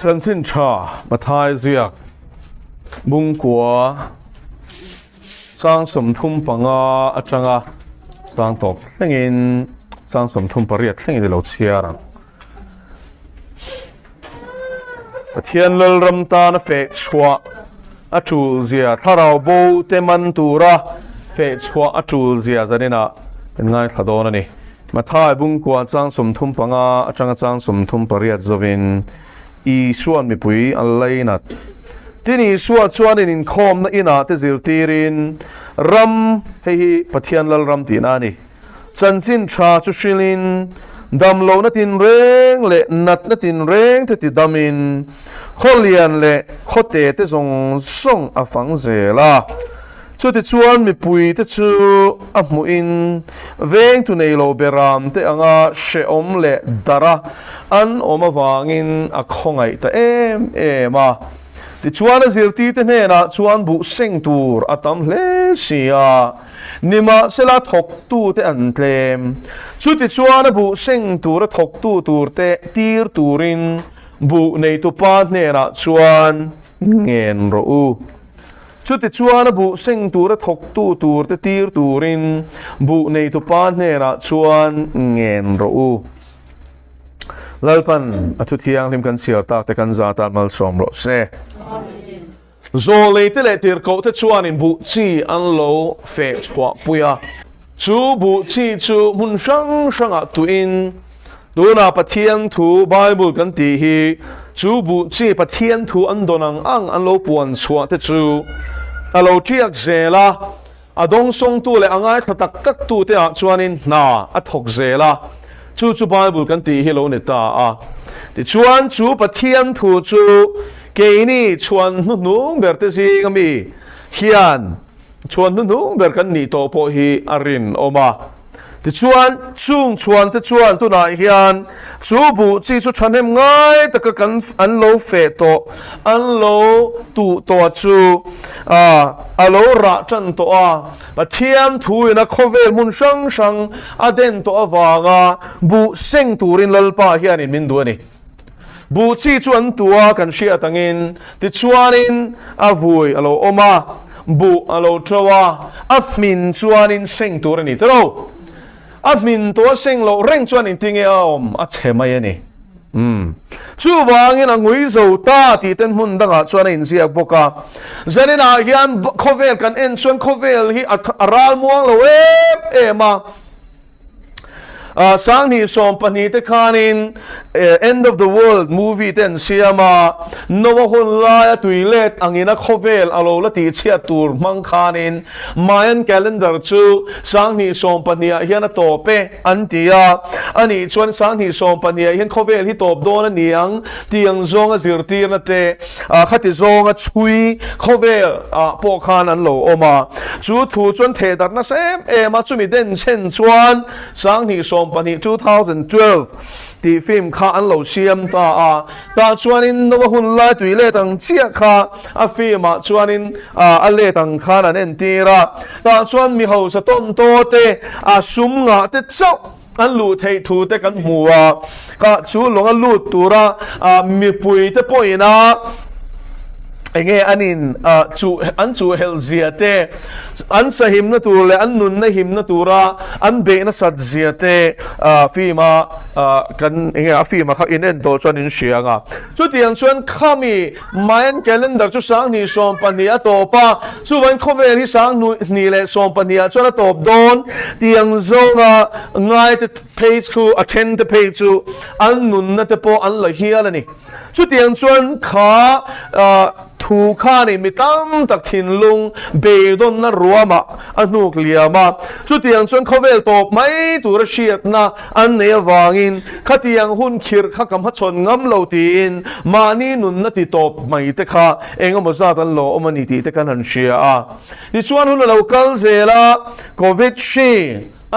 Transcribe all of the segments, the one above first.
Chanchin tha Mathai ziak Bungkua chang 35 atanga chang tawp thlengin chang 38 thlengin i lo chhiar ang. Pathian Lalram tana feh chhuah a tul zia thlarau bo te man tura feh chhuah a tul zia zaninah kan ngaithla dawn a ni. Mathai Bungkua chang 35 atanga chang 38 zovin Isua'n mipui a lainat. Tin, Isua chuan in inkhawmna inah te zirtirin ram, hei hi Pathian Lalram tihna a ni, chanchin tha chu hrilhin, damlohna tinreng leh natna tinreng te tidamin, khaw lian leh khaw te te zawng zawng a fang zel a. Chutichuan mipuite chu a hmuhin vengtu nei lo beram te anga hrehawm leh darh a an awm avangin a khawngaih ta em em a. Tichuan a zirtite hnenah chuan buh seng tur a tam hle si a, nimahsela thawktute an tlem. Chutichuan a buh seng tura thawktu turte tir turin buh neitupa hnenah chuan ngen rawh u. Chutichuan a buh seng tura thawktu turte tir turin buh neitupa hnenah chuan ngen rawh u. Lalpan a thu thianghlim kan chhiar tak te kan zat a malsawm rawh se. Zawleite leh tirhkohte chuanin buh chi an lo feh chhuah pui a. Chu buh chi chu hmun hrang hrangah tuin Tunah Pathian thu Bible kan tih hi chu buh chi Pathian thu an dawn ang ang an lo puan chhuah te chu a lo tiak zel a, a dawngsawngtu leh a ngaithla tak tak tu te ah chuanin hna a thawk zel a, chu chu Bible kan tih hi lo ni ta a. Tichuan chu Pathian thu chu keini chhuan hnuhnung ber te zing ami hian chhuan hnuhnung ber kan nih tawh pawh hi a rinawm a. Tichuan, chung chhuante chuan tunah hian chu buh chi chu thahnem ngai taka kan an lo feh tawh, an lo tuh tawh chu a lo rah tan tawh a. Pathian thuin a khawvel hmun hrang hrang a den tawh avanga buh seng turin Lalpa hianin min duh a ni. Buh chi chu an tuh a kan hriat angin, tichuanin a vui a lo awm a, buh a lo ṭo a, a hmin chuanin seng tur a ni tawh. A hmin tawh a seng loh reng chuan engtinge a awm a chhe mai a ni. Umm. Chuvangin a ngui zo ta tih ten hmun dangah chuan a inziak bawk a. Zaninah hian khawvel kan en chuan khawvel hi a ral muang lo em em a. Sanghnih 12 te khanin End of the World movie te an siam a, Noah hun laia tui let angin a khawvel a lo la tihchhiat tur hmang khanin Mayan calendar chu Sanghnih 12 ah hian a tawp e an ti a, anih chuan Sanghnih 12 ah hian khawvel hi tawp dawn a ni ang tih ang zawnga zirtirna te Khati zawnga chhui khawvel ah pawh khan an lo awm a, chu thu chuan theh darh nasa em em a, chumi den chhen chuan Sanghnih 12, 2012, tih film kha an lo siam ta a, tah chuanin Noah hun lai tui let ang chiah kha a film ah chuanin a let ang khan an entir a, tah chuan mi hausa tawn taw te, a sum ngah te chauh An luh theih thu te kan hmu a, kah chu lawng a lut tura mipui te pawhin a enge an in chuh an chuh helh zia te, an sahimna tur leh an nunna himna tura an beih nasat zia te film a kan enge a film a kha in en tawh chuan in hria ang a. Chutiang chuan khami Mayan calendar chu 2012 a tawp a, chuvangin khawvel hi 2012 ah chuan a tawp dawn tiang zawnga ngaite phei chu a then te phei chu an nunna te pawh an la hial a ni. Chutiang chuan kha thu khanin mi tam tak thinlung beidawnna ruamah a hnuk liam a, chutiang chuan khawvel tawp mai tura hriatna An nei avangin khatiang hun khirh kha ka hmachhawn ngam lo tiin mahni nunna ti tawp mai te kha eng emaw zat an lo awm a ni tih te kan han hria a. Tichuan hun a lo kal zel a, Covid hri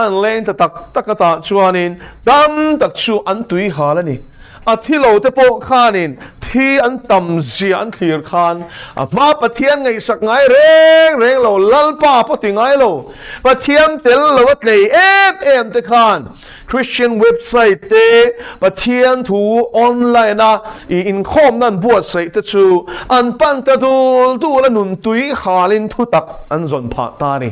an leng ta tak tak a tah chuanin tam tak chu an tui hal a ni. A thi lo te pawh khanin. Thi an tam zia an thlir khan a hma Pathian ngaihsak ngai reng reng lo, Lalpa pawh ti ngai lo, Pathian tel lo a tlei em em te khan Christian website te Pathian thu online a i inkhawmna an buatsaih te chu an pan ta dul dul a nuntui halin thutak an zawn phah ta a ni.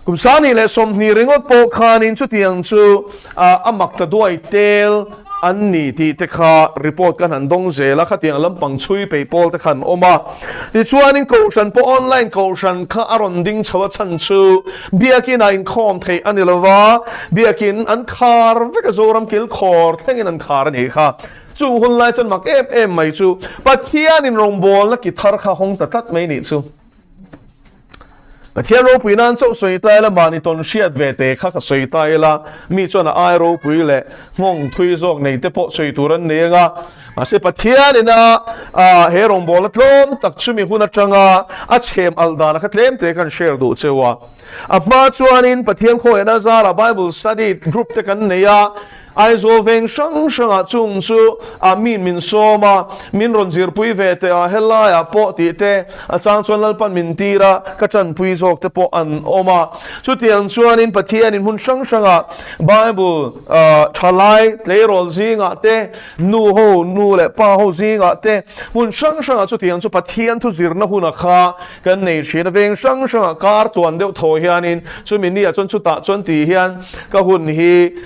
Kum 2020 ringawt pawh khanin chutiang chu a mak ta duai tel an ni tih te kha report kan han dawng zel a, khatiang lampang chhui peih pawl te kha an awm a. Tichuanin Kohhran pawh online Kohhran kha a rawn ding chho a chhan chu Biakin ah inkhawm theih a ni lo va, Biakin an khar vek a Zoram kilkhawr thlengin an khar a nih kha. Chung hun lai chuan mak em em mai chu Pathianin rawngbawlna ki thar kha hawng ta tlat mai nih chu. Pathian ropui nan chauh sawi ta ila mahni tawn hriat ve te kha ka sawi ta ila mi chuan a ai ropui leh nghawng thui zawk nei te pawh sawi tur an nei anga mahse Pathian ina he rawngbawlna tlawm tak chumi hun atanga a chhem alh dana kha tlem te kan share duh cheu a. A hma chuanin Pathian khawiahna zarah Bible study group te kan nei a. Aizawl veng hrang hrangah chung chu a min min sawm a, min rawn zirpui ve teh a, helaiah pawh tih te, a chang chuan Lalpan min tir a, ka tanpui zawk te pawh an awm a. Chutiang chuanin Pathianin hmun hrang hrangah Bible thalai tleirawl zingah te, nu ho, nu leh pa ho zingah te, hmun hrang hrangah chutiang chu Pathian thu zirna huna kha Kan nei thin a, veng hrang hrangah kar tuan deuh thaw hianin chumi ni ah chuan chutah chuan tih hian ka hun hi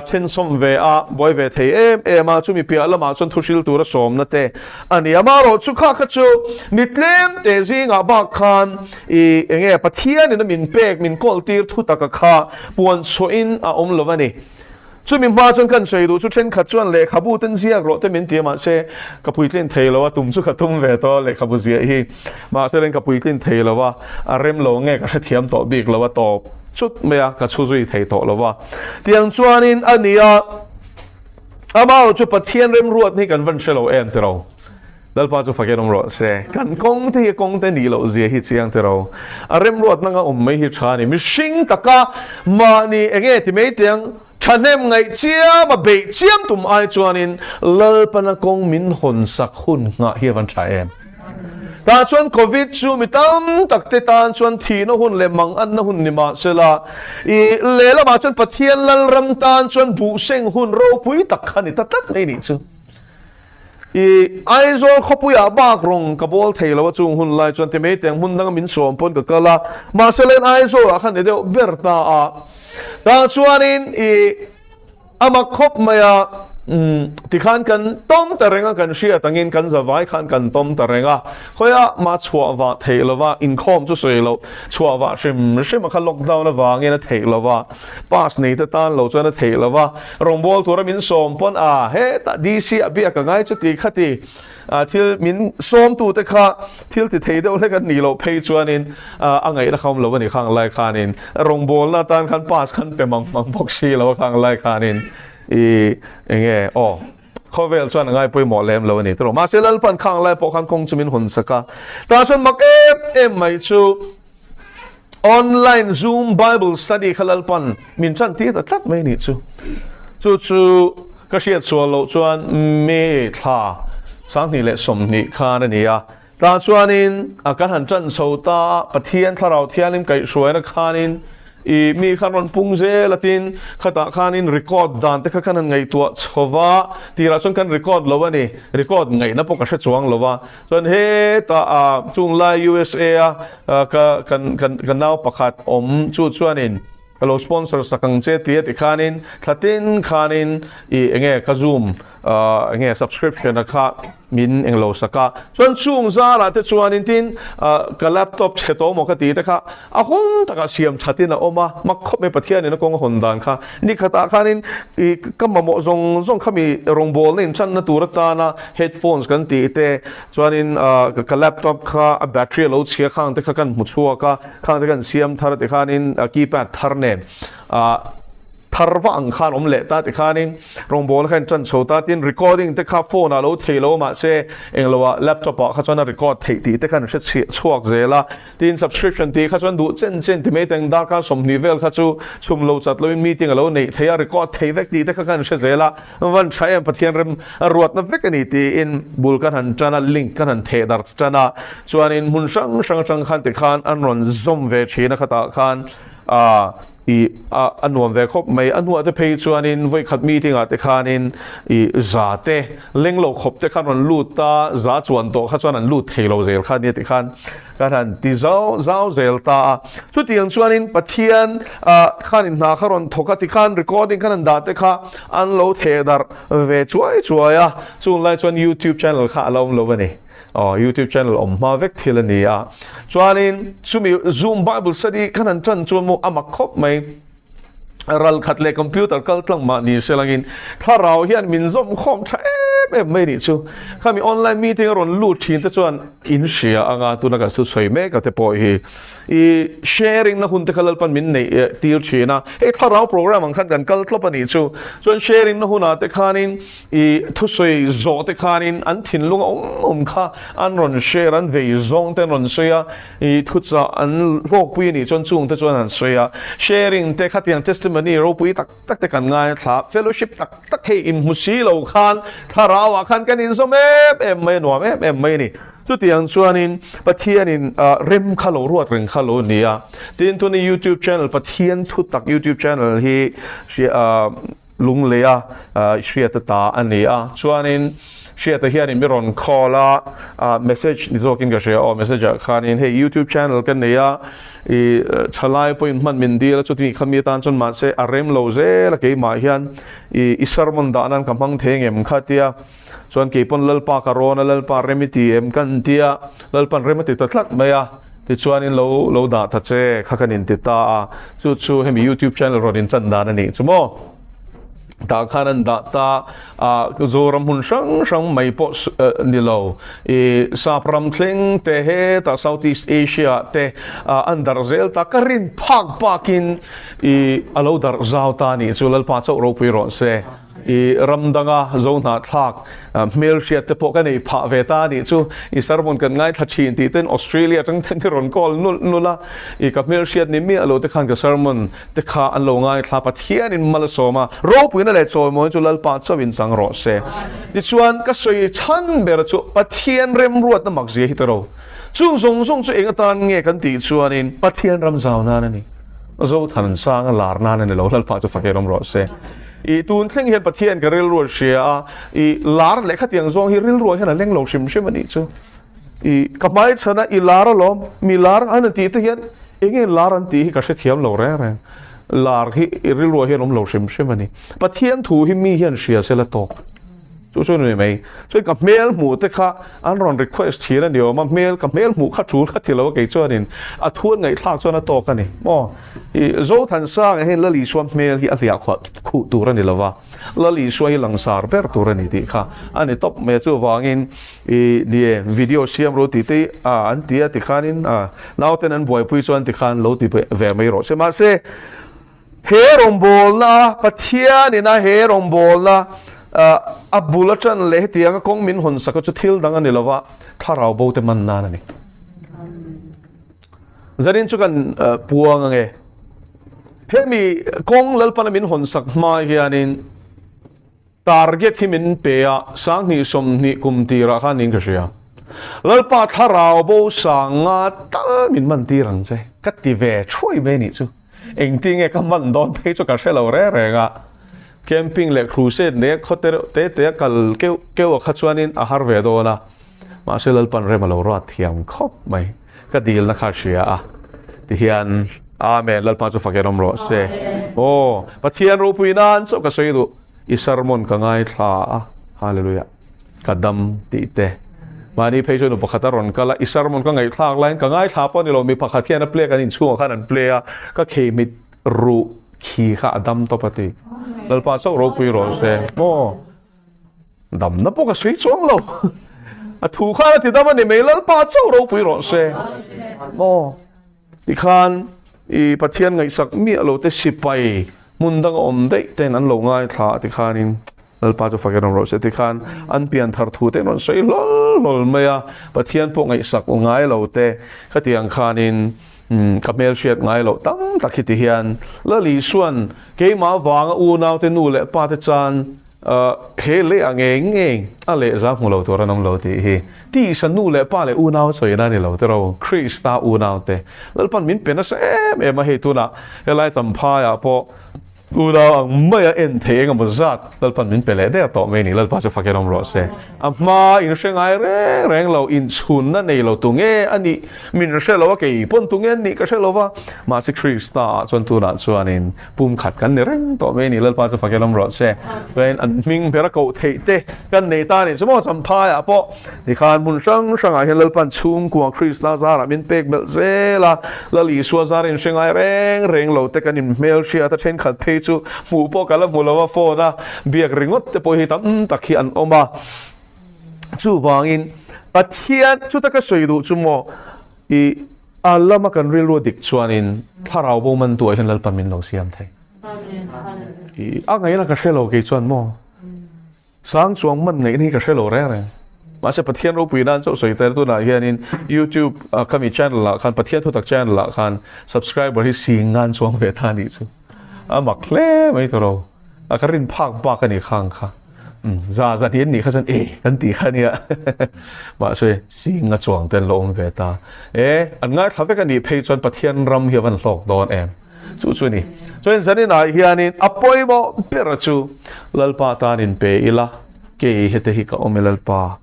thensawm ve a, buai ve thei em em a, chumi piah lamah chuan thuhril tura sawmna te a ni. Amaherawh chu kha kha chu mi tlem te zingah bak khan i enge Pathianin a min pek min kawl tir thu taka kha puan chhuahin a awm lo a ni. Chumi hma chuan kan sawi duh chu thenkhat chuan lehkhabu ten ziak rawh te min ti a mahse ka puitlin thei lo a, tum chu ka tum ve tawh a lehkhabu ziah hi mahse len ka puitlin thei lo a, a rem lo nge ka hrethiam tawh bik lo a tawp chut mai a ka chhu zui thei tawh lo a. Tiang chuanin a ni a, amaherawh chu Pathian remruat hi kan van hre lo em tiro. Lalpa chu fakin awm rawh se. Kan kawng te hi kawng te nih loh zia hi chiang te ro. A remruat nanga awm mai hi tha a ni. Mihring taka mahni enge ti mai tiang thahnem ngaih chiam a beih chiam tum ai chuanin Lalpana kawng min hawn sak hun nghah hi a van tha em. Tah chuan Covid chu mi tam tak te tan chuan thihna hun leh manganna hun ni mah sela i lehlamah chuan Pathian Lalram tan chuan buhseng hun ropui tak kha ni ta tlat mai nih chu. I Aizawl khawpuiah bak rawng ka bawl thei lo a chung hun lai chuan ti mai teng hmun danga min sawm pawn ka kal a, mahse len Aizawlah khan ni deuh ber ta a. Tah chuanin i a mak khawp mai a, tikhan kan tawm ta reng a, kan hriat angin kan zavai khan kan tawm ta reng a, khawiah mah chhuah vah theih lo va, inkhawm chu sawi loh, chhuah vah hrim hrim a kha lockdown avangin a theih lo va, pass nei te tan lo chuan a theih lo va. Rawngbâwl tura min sawm pawn a, hetah DC a biak a ngai chuti khati thil min sawmtute kha thil ti thei deuh hlek an nih loh phei chuanin a ngaihna kha awm lo a ni khang lai khanin rawngbâwlna atan khan pass khan pe mang mang bawk si lo a khang lai khanin i enge aw khawvel chuan a ngai pawimawh lem lo a ni tawh mahse Lalpan khang lai pawh khan kawng chu min hawn sak a tah chuan mak em em mai chu Online Zoom Bible Study kha Lalpan min tan tir ta tlat mai nih chu. Chu chu ka hriat sual loh chuan May thla 2020 khan a ni a. Tah chuanin a kan han tan chho ta a, Pathian Thlarau Thianghlim kaihhruaina khanin i mi khan rawn pung zel a tin khatah khanin record dan te kha kan han ngaihtuah chho va, tirah chuan kan record lo a ni, record ngaihna pawh ka hre chuang lo va. Chuan hetah a chung lai USA a ka kan kan ka nau pakhat awm chu chuanin ka lo sponsor sak ang che tia tikhanin thla tin khanin i enge ka zoom enge subscription a kha min englo sak a. Chuan chung zarah te chuanin tin ka laptop chhe tawh maw ka ti te kha A hun takah siam thatin a awm a, mak khawp mai Pathianin a kawng a hawn dan kha. Ni khatah khanin i ka mamawh zawng zawng kha mi rawngbawlna inchanna tur atana headphones kan tih te chuanin ka laptop kha a battery a lo chhia khang te kha kan hmu chhuak a, khang te kan siam thar tikhanin keypad thar nen. thar va ang khan awm leh ta tikhanin rawngbawlna kha in tan chho ta tin recording te kha phone ah lo thei lo mahse englo ah laptop ah kha chuan a record theih tih te kha an hre chhiah chhuak zel a tin subscription tih kha chuan duh chen chen ti mai teng darkar 20 vel kha chu chhum lo chat loin meeting a lo neih theih a record thei vek tih te kha kan hre zel a van tha em Pathian rem a ruatna vek a ni tiin bul kan han tan a link kan han theh dar tan a chuanin hmun hrang hrang atang khan tikhan an rawn zawm ve thin a khatah khan ah Ih a a nuam ve khawp mai. A hnuah te phei chuanin vawikhat meeting ah te khanin ih za te leng lo khawp te khan rawn lut ta, za chuan tawh kha chuan an lut thei lo zel kha nia ti khan kan han ti zau zau zel ta a. Chutiang chuanin Pathian ah khanin hna kha rawn thawk a tikhan recording khan an dah te kha an lo theh darh ve chuai chuai a. Chung lai chuan youtube channel kha a lo awm lo a ni. Aw youtube channel awm hma vek thil a ni a, chuanin chumi zoom bible study khan an tan chuan maw a mak khawp mai, ral khat leh computer kal tlang mah ni se langin thlarau hian min zawm khawm tha em em mai nih chu, khami online meeting a rawn lut thin te chuan in hria anga tuna kan thu sawi mek a te pawh hi i sharing na hun te kha Lalpan min neih tir thin a, hei thlarau program ang khan kan kal tlawp a nih chu, chuan sharing na hunah te khanin I thusawi zawh te khanin an thinlung a awm awm kha an rawn share, an vei zawng te an rawn sawi a, i thuchah an hlawkpui a nih chuan chung te chuan an sawi a. Sharing te khatiang testimony ropui tak tak te kan ngai a thla, fellowship tak tak hei inhmu si lo khan thlarau ah khan kan inzawm em em mai a, nuam em em mai a ni. Chutiang chuanin Pathianin rem kha lo ruat reng kha lo ni a. Tin, tuna YouTube channel Pathian thutak YouTube channel hi Lungleia Hriata ta a ni a, chuanin Hriata hianin mi rawn call a, message ni zawkin ka hria aw, message ah khanin hei youtube channel ka nei a, i thalai pawhin hman min dil a, chutih khami atan chuan mahse a rem lo zel a keimah hian i i sermon dah nan ka hmang thei ngem kha tia, chuan keipawn Lalpa ka rawn a, Lalpa rem i ti em ka intia, Lalpan rem a ti ta tlat mai a, tichuanin lo lo dah ta che kha kan inti ta a, chu chu hemi youtube channel rawn inchan dan a nih chu maw. Tah khan an dah ta a, Zoram hmun hrang hrang mai pawh ni lo, i sap ram thleng te hetah South East Asia ah te an darh zel ta, ka rin phak bakin i a lo darh zau ta a nih chu, Lalpa chauh ropui rawh se. I ram danga zo hnahthlak hmelhriat te pawh ka nei phah ve ta a nih chu. I sermon kan ngaithla thin tih ten Australia atang ten hi rawn call nulh nulh a. I ka hmelhriat ni miah lo te khan ka sermon te kha an lo ngaithla Pathianin mal a sawm a, ropuina leh chawimawiin chu Lalpa chauhin chang rawh se. Tichuan ka sawi chhan ber chu Pathian remruatna makzia hi ta ro. Chung zawng zawng chu eng atan nge kan tih chuanin Pathian ram zau nan a ni. Zothan sang a lar nan a ni lo, Lalpa chu fak em rawh se. I tun thleng hian Pathian ka rilru a hria a, i lar leh khatiang zawng hi rilruah hian a leng lo hrim hrim a nih chu. I ka hmaichhan a, i lar alawm, mi lar an tih te hian eng nge lar an tih hi ka hrethiam lo reng reng. Lar hi i rilruah hian awm lo hrim hrim a ni. Pathian thu hi mi hian hria se la tawk. Chu chu ni mai. Chuan ka hmel hmuh te kha an rawn request thin a ni awm a, hmel ka hmel hmuh kha tul kha ti lo a kei chuanin a thu an ngaihthlak chuan a tawk a ni maw. I Zothansanga hian Lal Isua hmel hi a hliah khuah khuh tur a ni lo va, Lal Isua hi langsar ber tur a ni tih kha a ni tawp mai a. Chuvangin i ni e video siam ru tih te hi an ti a tikhanin nauten an buaipui chuan tikhan lo ti ve mai rawh se. Mahse He rawngbawlna, Pathianin a he rawngbawlna a bul atang leh hetianga kawng min hawn sak chu thil dang a ni lova, thlarau bo te man nan a ni. Zanin chu kan puang ange. Hemi kawng Lalpana min hawn sak hma hianin Target hi min pe a, 2020 kum tirah khan niin ka hria. Lalpa thlarau bo sang nga tal min man tir ang che, ka ti ve thuai mai nih chu. Engtin nge ka man dawn phei chu ka hre lo reng reng a. Camping leh crusade nei a khaw te reuh te te a kal keuh keuh a kha chuanin a har ve dawn a. Mahse Lalpan rem a lo ruat thiam khawp mai. Ka dilna kha hria a. Tihian Amen Lalpa chu fak en awm rawh se. Aw Pathian ropui nan chauh ka sawi duh. I sermon ka ngaithla a, Hallelujah, ka dam tih te. Mahni phei chuan nu pakhat a rawn kal a, i sermon ka ngaihthlak laiin ka ngaithla pawh a ni lo, mi pakhat hian a play kan inchhungah khan an play a, ka kheimit ruh khi kha a dam tawp a ti. Lalpa chauh ropui rawh se. Maw? Damna pawh ka sawi chuang lo. A thu khan a ti dam a ni mai, Lalpa chauh ropui rawh se. Maw? Tikhan i Pathian ngaihsak miah lo te sipai. Hmun danga awm daih ten an lo ngaithla a tikhanin Lalpa chu fakin awm rawh se tikhan an pian thar thu te an rawn sawi hlawl hlawl mai a, Pathian pawh ngaihsak ngai lo te khatiang khanin ka hmelhriat ngai loh tam tak hi ti hian Lal Isuan keimah vanga unaute nu leh pa te chan He leh a ngei ngei a leh za hmu lo tur an awm lo tih hi tisa nu leh pa leh unau sawina a ni lo tiraw Krista unau te Lalpan min pe nasa em em a hei tunah helai Champhaiah pawh unau ang maia en theih eng emaw zat Lalpan min pe leh der tawh mai a ni Lalpa chu fakin awm rawh se a hma in hre ngai reng reng lo inchhunna nei lo tu nge a nih min hre lo a kei pawn tu nge an nih ka hre lo va mahse Krista ah chuan tunah chuanin Pum khat kan ni reng tawh mai a ni, Lalpa chu fakin awm rawh se. Chuan an hming ber a koh theih te kan nei ta a nih chu maw Champhaiah pawh tikhan hmun hrang hrangah hian Lalpan chhungkua Krista zarah min pek belh zel a, Lal Isua zar in hre ngai reng reng lo te kan inhmelhriat a, thenkhat phei chu hmuh pawh ka la hmu lo a, phone a biak ringawt te pawh hi tam tak hi an awm a. Chuvangin Pathian chuta ka sawi duh chu maw I a lama kan rilru dik chuanin thlarau bo man tuah hian Lalpa min lo siam thei. I a ngaihna ka hre lo kei chuan maw? Sang chuang man ngaihna hi ka hre lo reng reng. Mahse Pathian ropui nan chauh sawi tel tunah hianin YouTube ka mi channel ah khan Pathian thutak channel ah khan subscriber hi sing ngan chuang ve ta nih chu. A mak hle mai tawh lo. A ka rin phak bak a ni khang kha. Za za hnian nih kha chuan e kan tih kha nia. Mahse sing a chuang te an lo awm ve ta. E an ngaithla vek a nih phei chuan Pathian ram hi a van hlawk dawn em. Chu chu a ni. Chuan zaninah hianin a pawimawh ber chu Lalpa tan in pe ila, kei hete hi ka awm e Lalpa.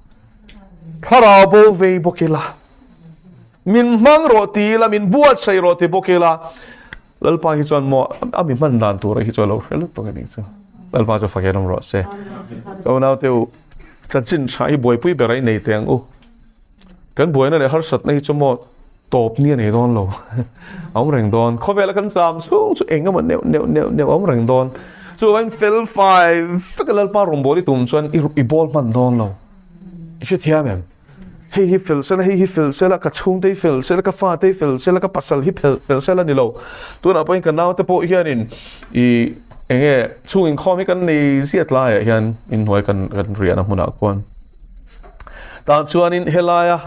Thlarau bo vei bawk ila. Min hmang rawh ti ila, min buatsaih rawh ti bawk ila. Lalpa hi chuan maw a mi hman dan tur hi chu a lo hre lutuk a nih chu. Lalpa chu fakin awm rawh se. Ka unaute u, chanchin tha hi buaipui ber a i nei teh ang u. Kan buaina leh harsatna hi chu maw tawp ni a nei dawn lo. A awm reng dawn. Khawvela kan cham chhung chu eng emaw neuh neuh neuh neuh a awm reng dawn. Chuvangin fel fai vek a Lalpa rawngbâwl i tum chuan i bawl hman dawn lo. I hrethiam em? Hei hi fel sela, hei hi fel sela, ka chhungte hi fel sela, ka fate hi fel sela, ka pasal hi fel fel sela ni lo. Tunah pawhin ka naute pawh hianin i eng nge chhung inkhawm hi kan nei ziat laiah hian inhnuai kan kan riahna hmunah khuan tah chuanin helaia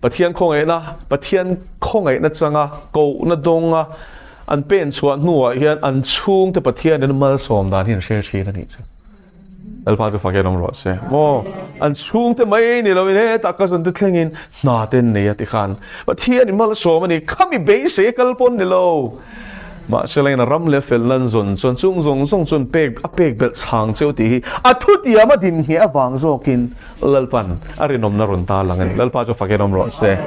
Pathian khawngaihna Pathian khawngaihna changa kohna dawnga an pen chhuah hnuah hian an chhungte Pathianin malsawm dan hi an hre thin a nih chu. Lalpa chu fakin awm rawh se. Maw an chhungte mai ni loin hetah cousin te thlengin hna te an nei a ti khan Pathian in malsawm a ni khami beisei a kal pawn ni lo. Mahse lengin a ram leh fel nan zawn chuan chung zawng zawng chuan pek a pek belh chhang cheu tih hi a thutiam a din ngheh avang zawkin Lalpan a rinawmna rawn ta lang a ni. Lalpa chu fakin awm rawh se.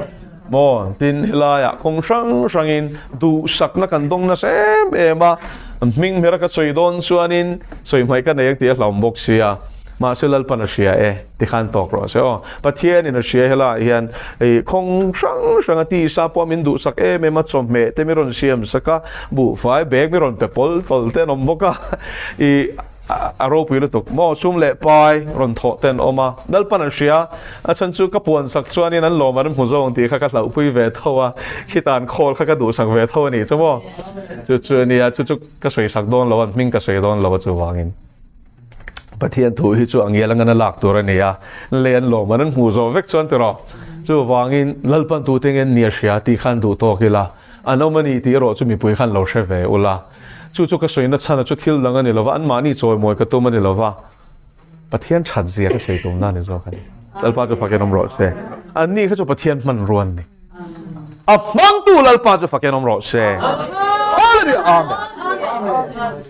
Maw? Tin, helaiah kawng hrang hrangin duhsakna kan dawng nasa em em a, hming hmera ka sawi dawn chuanin sawi hmaih ka nei ang tih a hlauhawm bawk sia, mahse Lalpan a hria e tikhan tawk rawh se aw. Pathianin a hria helaiah hian ei kawng hrang hranga tisa pawh min duhsak em em a, chawhmeh te mi rawn siam sak a, buhfai bag mi rawn pe pawl tawl te an awm bawk a, ih. A ropui lutuk maw? Sum leh pai rawn thawh te an awm a, Lalpan an hria. A chhan chu ka puansak chuanin an lawm an hmu zawng tih kha ka hlauhpui ve tho a, khita an khawl kha ka duhsak ve tho a nih chu maw? Chu chu a nia, chu chu ka sawisak dawn lo a, an hming ka sawi dawn lo a chuvangin Pathian thu hi chu a ngial anga na lak tur a ni a, lei an lawm an hmuh zawh vek chuan tiraw? Chuvangin Lalpan tute nge nia hria tih khan duh tawk ila, an awm a ni tih erawh chu mipui khan lo hre ve ula. Chu chu ka sawina chhan a chu thil dang a ni lova, anmahni chawimawi ka tum a ni lova, Pathian that zia ka sawi tumna a ni zawk a ni. Lalpa chu fakin awm rawh se. Anni kha chu Pathian hmanrua an ni. A hmangtu Lalpa chu fakin awm rawh se. Hallelujah! Amen.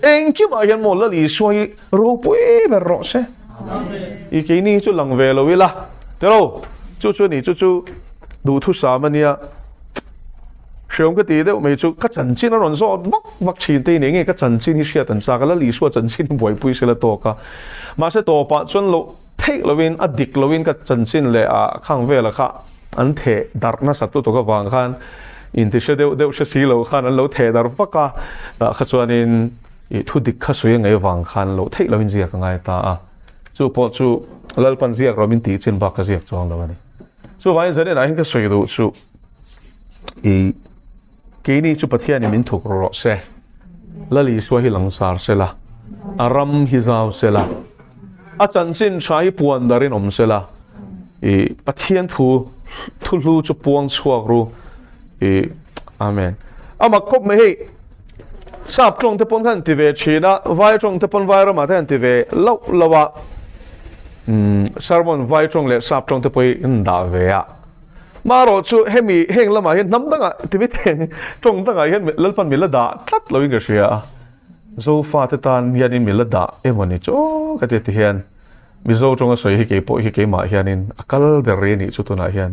Engkimah hian maw Lal Isua hi ropui ber rawh se. I keini hi chu lang ve lo ila. Tilo, chu chu a ni, chu chu duhthusam a nia. Hreawm ka ti deuh mai chu ka chanchin a rawn zawt vak vak thin te nih nge ka chanchin hi hriat an chak a, Lal Isua chanchin hi buaipui sela tawk a. Mahse tawpah chuan loh theih loin a dik loin ka chanchin leh a khang vela kha an theh darh nasat lutuk avang khan inti hre deuh deuh hre si lo khan an lo theh darh vak a, tah kha chuanin ih thu dik kha sawi a ngei avang khan loh theih loin ziak a ngai ta a. Chu pawh chu Lalpan ziak rawh min tih chin bak ka ziak chuang lo a ni. Chuvangin zaninah hian ka sawi duh chu. I keini chu Pathianin min thuk rawh se. Lal Isua hi langsar sela, a ram hi zau sela, a chanchin tha hi puan darin awm sela, i Pathian thu thu hlu chu puang chhuak ru i Amen. A mak khawp mai hei sap tawng te pawn khan ti ve thin a, vai tawng te pawn vai ramah te han ti ve loh loh a, sermon vai tawng leh sap tawng te pawh hi an dah ve a. Marawh chu hemi heng lamah hian hnam dangah timi theng tawng dangah hian Lalpan mi la dah tlat loin ka hria a, Zofa te tan hianin mi la dah emaw ni chu ka ti ti hian Mizo tawnga sawi hi keipawh hi keimah hianin a kal ber rih a nih chu tunah hian.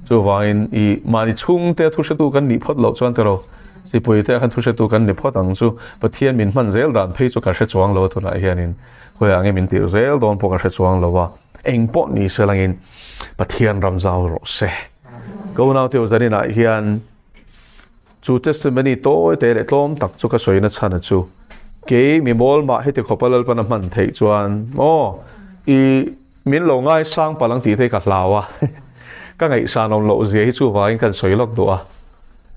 Chuvangin i mahni chhungte thu hretu kan nih phawt loh chuan tiraw Sipuite ah khan thu hretu kan ni phawt ang chu Pathian min hman zel dan phei chu ka hre chuang lo a tunah hianin khawiah nge min tirh zel dawn pawh ka hre chuang lo a. Eng pawh ni se langin Pathian ram zau rawh se. Ka unau teu zaninah hian chu testimony tawi te leh tlawm tak chu ka sawina chhan a chu kei mi mawl mah heti khawpa Lalpan a hman theih chuan aw i min lo ngaisang palh ang tih te hi ka hlau a ka ngaihsan awm loh zia hi chuvangin kan sawi lawk duh a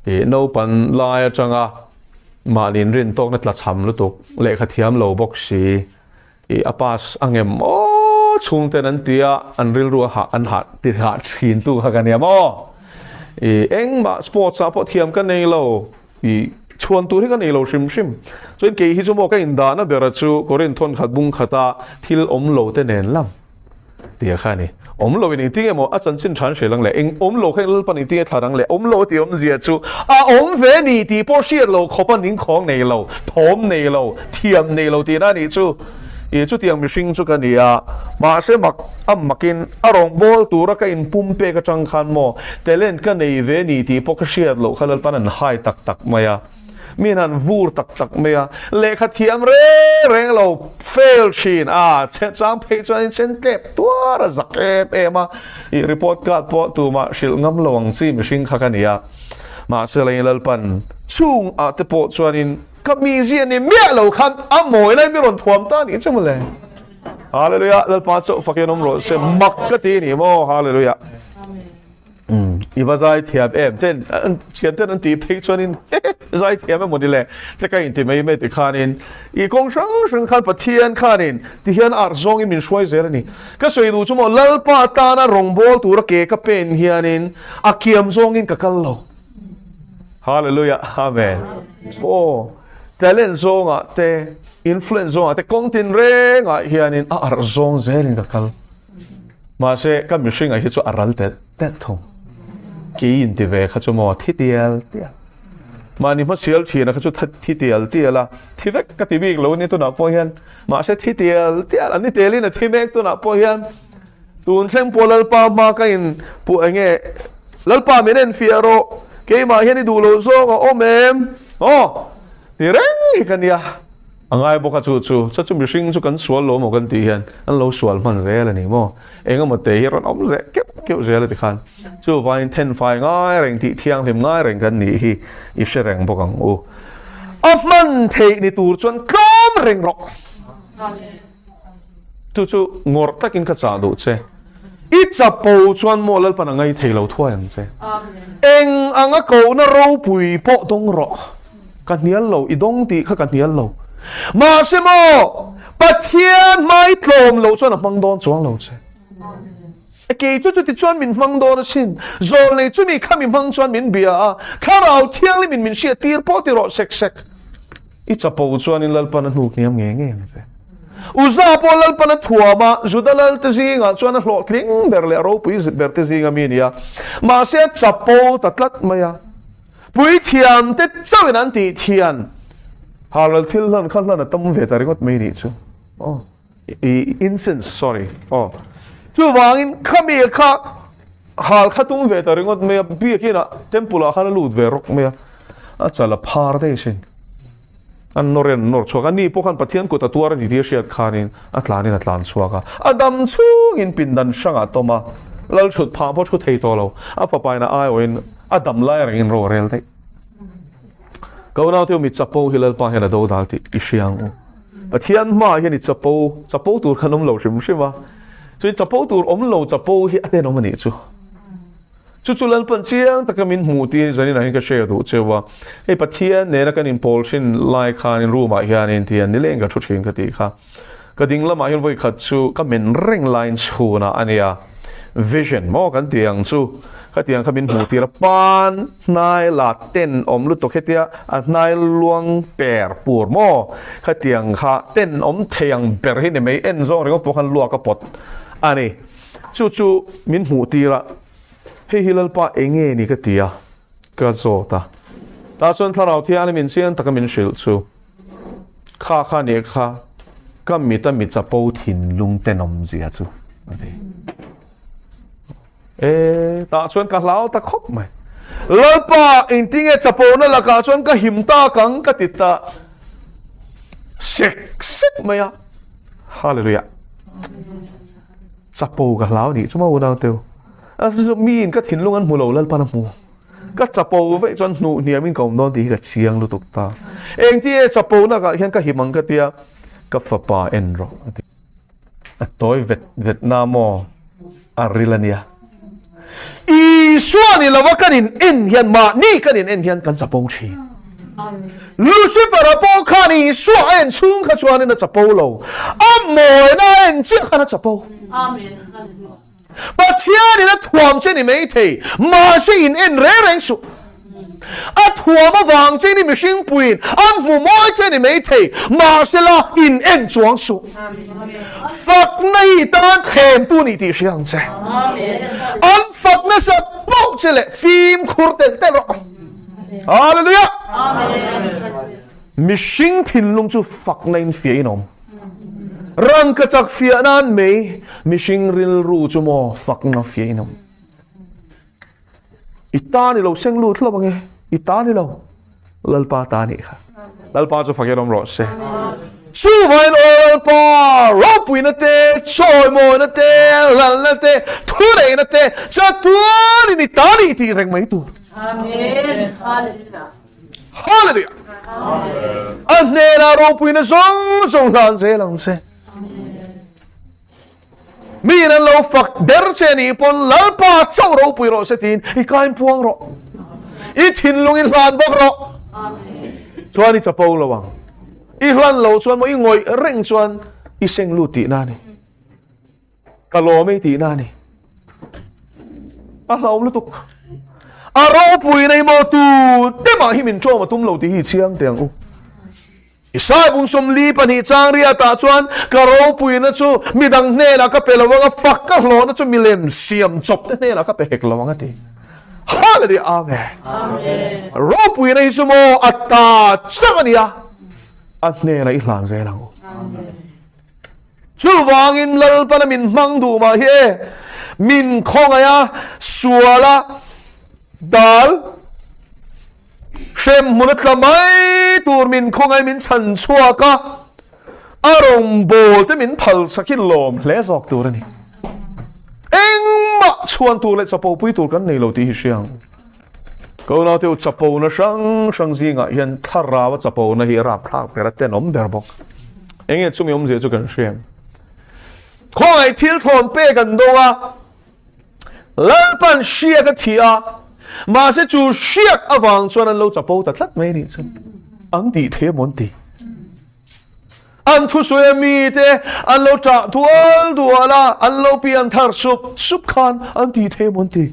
i naupan lai atanga mahni inrin tawkna tlachham lutuk lehkha thiam lo bawk si I a pass a ngem maw chhungten an ti a, an rilru a hah an hah ti hah thin tu kha ka nia maw. I engmah sports ah pawh thiam ka nei lo, i chhuan tur hi ka nei lo hrim hrim. Chuan kei hi chu maw ka indahna bera chu Korin thawn khat bung khata thil awm lo te nen lam. Tia kha a ni. Awm lo in engtin emaw a chanchin tha an hre lang leh eng awm lo kha Lalpan engtin nge thla dang leh awm lo a tih awmzia chu a awm ve ni tih pawh hriat lo khawp a ningkhawng nei lo, thawm nei lo, thiam nei lo tihna a nih chu. Ih chutiang mihring chu ka ni a, mahse mak a makin a rawngbâwl tura ka inpum pek atang khan maw talent ka nei ve ni tih pawh ka hriat loh kha Lalpan an hai tak tak mai a. Min han vur tak tak mai a, lehkha thiam reng reng lo fail thin a, chang phei chuan in sen tlep tuar a zak em em a, i report card pawh tumah hrilh ngam lo ang chi mihring kha ka ni a, mahse lei Lalpan chung ah te pawh chuanin ka mizia ni miah lo khan a mawi lai mi rawn thuam ta nih chu mawle. Hallelujah, Lalpa chauh fakin awm rawh se, mak ka ti ni maw, Hallelujah. I va zai thiam em ten thian ten an tih phei chuanin zai thiam emaw ni le te ka inti mai mai tikhanin i kawng hrang hrang khan Pathian khanin tihian ar zawngin min hruai zel a ni. Ka sawi duh chu maw Lalpa tana rawngbâwl tura ke ka pen hianin a kiam zawngin ka kal lo. Hallelujah Amen. Aw talent zawngah te influence zawngah te kawng tinrengah hianin a arh zawng zelin ka kal. Mahse, ka mihringah hi chu a ral telh telh thung. Kei inti ve kha chu maw thi tial tial. Mahni hmasial thina kha chu thi tial tial a, thi vek ka ti bik lo ni tunah pawh hian. Mahse thi tial tial, an ni telin a thi mek tunah pawh hian. Tun thleng pawh Lalpa hma ka in puh eng nge, Lalpa min enfiah rawh, keimah hian i duh loh zawng a awm em? Aw, ti reng hi ka nia. A ngai bawk a chu chu, chu chu mihring chu kan sual lo maw kan tih hian an lo sual hman zel a ni maw? Eng emaw te hi rawn awm zeh keuh keuh zel a ti khan chuvangin thenfai ngai reng tih thianghlim ngai reng kan nih hi i hre reng bawk ang u. A hman theih ni tur chuan tlawm reng rawh. Chu chu ngawrh takin ka chah duh che. I chapo chuan maw Lalpan a ngai thei lo thuai ang che. Eng anga kohna ropui pawh dawng rawh. Ka hnial lo, i dawng tih kha ka hnial lo. Mahse maw, Pathian hmai tlawm loh chuan a hmang dawn chuang lo che. E kei chu chuti chuan min hmang dawn asin. Zawlnei chumi kha mi hmang chuan min bia a, Thlarau Thianghlimin min hriat tir pawh ti rawh sek sek. I chapo chuanin Lalpan a hnuk hniam ngei ngei ang che. Uza pawh Lalpan a thuam a, Juda lalte zingah chuan a hlawhtling ber leh a ropui ber te zinga mi a ni a. Mahse a chapo ta tlat mai a. Puithiam te chauhin an tih thian halral thil hlan kha hlan a tam ve ta ringawt mai nih chu. Aw, i incense, sorry, aw. Chuvangin khami kha hal kha tum ve ta ringawt mai a, biakinah temple ah khan a lut ve rawk mai a, a chal a phar daih sin. An nawr in an nawr chhuak a, ni pawh khan Pathian kut a tuar a ni tih a hriat khanin a tlanin a tlan chhuak a. A dam chhungin pindan hrangah a tawm a, lal thut phah pawh thu thei tawh lo, a fapain a aiawhin a dam lai rengin ro a rel daih. Ka unaute u mi chapo hi Lalpa hian a do dal tih i hria ang u. Pathian hmaah hian i chapo, chapo tur khan awm lo hrim hrim a, chuan chapo tur awm lo chapo hi a tenawm a nih chu. Chu chu Lalpan chiang taka min hmuh tir zanin ah hian ka share duh cheu a. Hei Pathian nena kan inpawl thin lai khanin room ah hianin tihian nileng ka thu thin ka tih kha. Ka ding lamah hian vawi khat chu ka men reng laiin chhunah a nia. Vision maw kan tih ang chu khatiang kha min hmuh tir a, pan hnai la ten awm lutuk hetia a hnai luang per pur maw khatiang kha ten awm thei ang ber hi ni mai en zawng ringawt pawh khan luak a pawt a ni. Chu chu min hmuh tir a, hei hi Lalpa enge ni ka ti a, ka zawt a. Tah chuan Thlarau Thianghlim in chiang taka min hrilh chu. Kha kha nih kha ka mit a mi chapo thinlung tenawm zia chu a ti. E, tah chuan ka hlau ta khawp mai. Lalpa, engtinge chapona lakah chuan ka him tak ang ka ti ta sek sek mai a. Hallelujah. Chapo ka hlau nih chu maw unau teu. Miin ka thinlung an hmu lo Lalpan a hmu. Ka chapo veih chuan hnuh hniamin ka awm dawn tih hi ka chiang lutuk ta. Engti e chapo nakah hian ka him ang ka tia, ka fapa en rawh a ti. A tawi vet vet na maw a ril a nia. Isua ni lova kan in en hian mahni kan in en hian kan chapo thin. Lucifer-a pawh khan Isua a en chhung kha chuanin a chapo lo. A mawina a en chiah khan a chapo. Amen. Pathianin a thuam che ni maithei, mahse in en reng reng suh. A thuam avang che ni mihring puiin an hmu mawi che ni maithei, mahse la in en chuang suh. Fakna hi tan thlemtu ni tih hria ang che. An fak nasat poh che leh fimkhur telh telh rawh. Hallelujah! Mihring thinlung chu fakna in fiah in awm. Rangkachak fiah nan mai mihring rilru chu maw fakna fiah in awm. I ta ni lo seng lut hlauh ange, i ta ni lo Lalpa ta nih kha. Lalpa chu fakin awm rawh se. Chuvangin aw Lalpa, ropuina te, chawimawina te, lalna te, thuneihna te, chatuanin i ta nih tih reng mai tur. Amen. Hallelujah. Hallelujah! A hnenah ropuina zawng zawng hlan zel ang che. Miin an lo fak der che nih pawn Lalpa chauh ropui rawh se tiin i kain puang rawh. I thinlung in hlan bawk rawh. Chuan i chapo lo ang. I hlan lo chuan maw i ngawih reng chuan i seng lut tihna a ni. Ka lawm e tihna a ni. A hlauhawm lutuk. A ropui nei maw tu te mah hi min ṭawm a tum lo tih hi i chiang teh ang u. Isai bung 42 chang riatah chuan ka ropuina chu midang hnenah ka pe lo ang a, fak ka hlawhna chu milem siam chawp te hnenah ka pe hek lo ang a ti. Hallelujah Amen. Ropuina hi chu maw a ta chauh a nia, a hnenah i hlan zel ang u. Chuvangin Lalpana min hmang duh mah hi e, min khawngaih a, sual a, dal hremhmun a tla mai tur min khawngaih min chhan chhuak a, a rawngbâwl te min phal sak hi lawm hle zawk tur a ni. Engmah chhuan tur leh chapopui tur kan nei lo tih hi hria ang. Ka unaute u chapona hrang hrang zingah hian thlarau a chapona hi rapthlak ber a tenawm ber bawk. Enge chumi awmzia chu kan hria em? Khawngaih thil thawn pek an dawng a, Lalpan hriak a thi a, mahse chu hriak avang chuan an lo chapo ta tlat mai a nih chu. Ang tih thei amaw an ti. An thusawi a mite an lo ṭah dual dual a, an lo pian thar sup sup khan an tih thei maw an ti.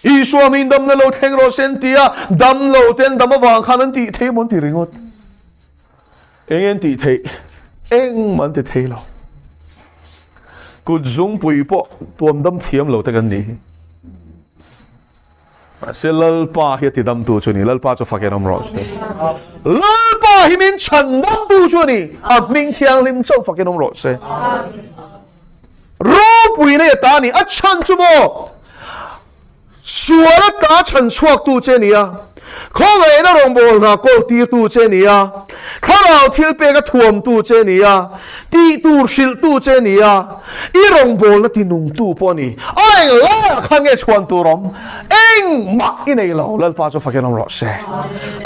Isua min damna lo thleng rawh se an ti a, dam lo te an dam avang khan an tih thei maw an ti ringawt. Eng an tih theih? Engmah an ti thei lo. Kut zungpui pawh tuam dam thiam lo te kan nih hi. Mahse Lalpa hi a ti damtu chu a ni. Lalpa chu fakin awm rawh se. Lalpa hi min chhan damtu chu a ni. A hming thianghlim chauh fakin awm rawh se. Ropui nei a ta a ni. A chhan chu maw? Sual a ta chhan chhuaktu che a ni a. Khawngaihna rawngbâwl hna kawl tîrtu che a ni a, thlarau thilpêk a thuamtu che a ni a, tih tûr hrilhtu che a ni a, i rawngbâwlna tinungtu pawh a ni. A eng laiah khan nge chhuan tûr awm? Engmah i nei lo, Lalpa chu fakin awm rawh se.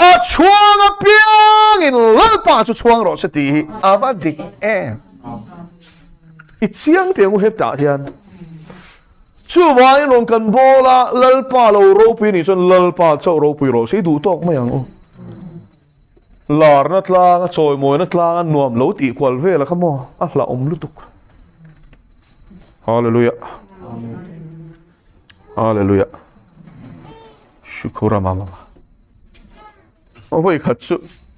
A chhuang apiangin Lalpa chu chhuang rawh se tih hi a va dik em! I chiang teh ang u hetah hian. Chuvangin rawn kan bawl a, Lalpa lo ropui anih chuan Lalpa chauh ropui rawh se i duh tawk mai ang u. Larna tlanga chawimawina tlanga nuam lo tih kual vel a kha maw a hlauhawm lutuk. Hallelujah. Hallelujah. Shukura mama. Vawi khat chu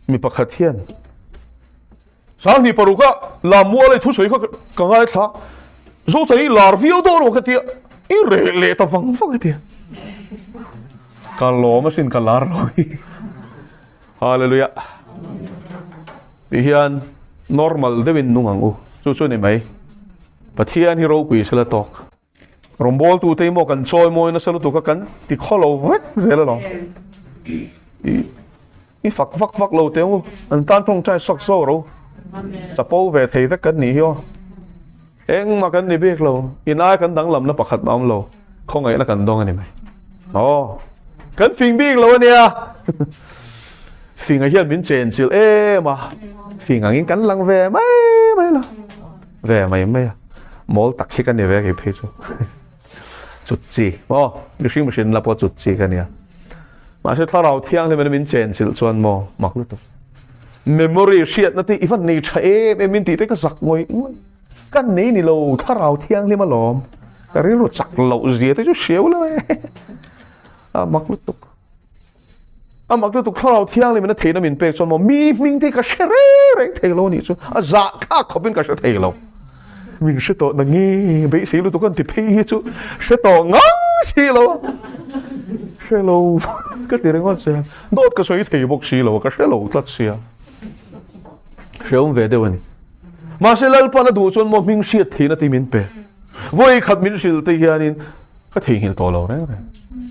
mi pakhat hian 26 a Lamual i thusawi kha ka ngaithla Zothar i lar viau dawn aw ka tia i reh leh ta vang vang a tia ka lawm asin ka lar lo hi Hallelujah ti hian normal deuhin nung ang u chu chu ni mai Pathian hi ropui sela tawk. Rawngbawltute hi maw kan chawi mawi nasa lutuk a kan ti khaw lo vek zel alawm. I i fak vak vak lo teh u, an tan tawngtai sak zawk ro. Chapo ve thei vek kan nih hi aw. Engmah kan ni bik lo, in ai kan danglamna pakhat mah awm lo, khawngaihna kan dawng a ni mai. Aw, kan fing bik lo a nia. Finga hian min chenchilh em a, fing angin kan lang ve mai mai lo. Ve mai mai a, mawl tak hi ka ni ve kei phei chu. Chut chi, maw mihring mihring la pawh chut chi ka nia. Mahse thlarau thianghlim in min chen chilh chuan maw mak lutuk. Memory hriatna te i van nei tha em em in tih te ka zak ngawih ngawih. Ka nei ni lo thlarau thianghlim alawm. Ka rilru chak loh zia te chu hriau lo e. A mak lutuk. A mak lutuk thlarau thianghlim in a theihna min pek chuan maw mi hming te hi ka hre reng reng thei lo a nih chu a zah thlak khawp in ka hre thei lo. Min hre tawh na nge beisei lutuk an ti phei hi chu hre tawh ngang si lo a hre lo ka ti ringawt sia dawt ka sawi thei bawk si lo a ka hre lo tlat sia hreawm ve deuh a ni. Mahse Lalpan a duh chuan maw hming hriat theihna te min pe vawi khat min hrilh te hianin Ka theihnghilh tawh lo reng reng.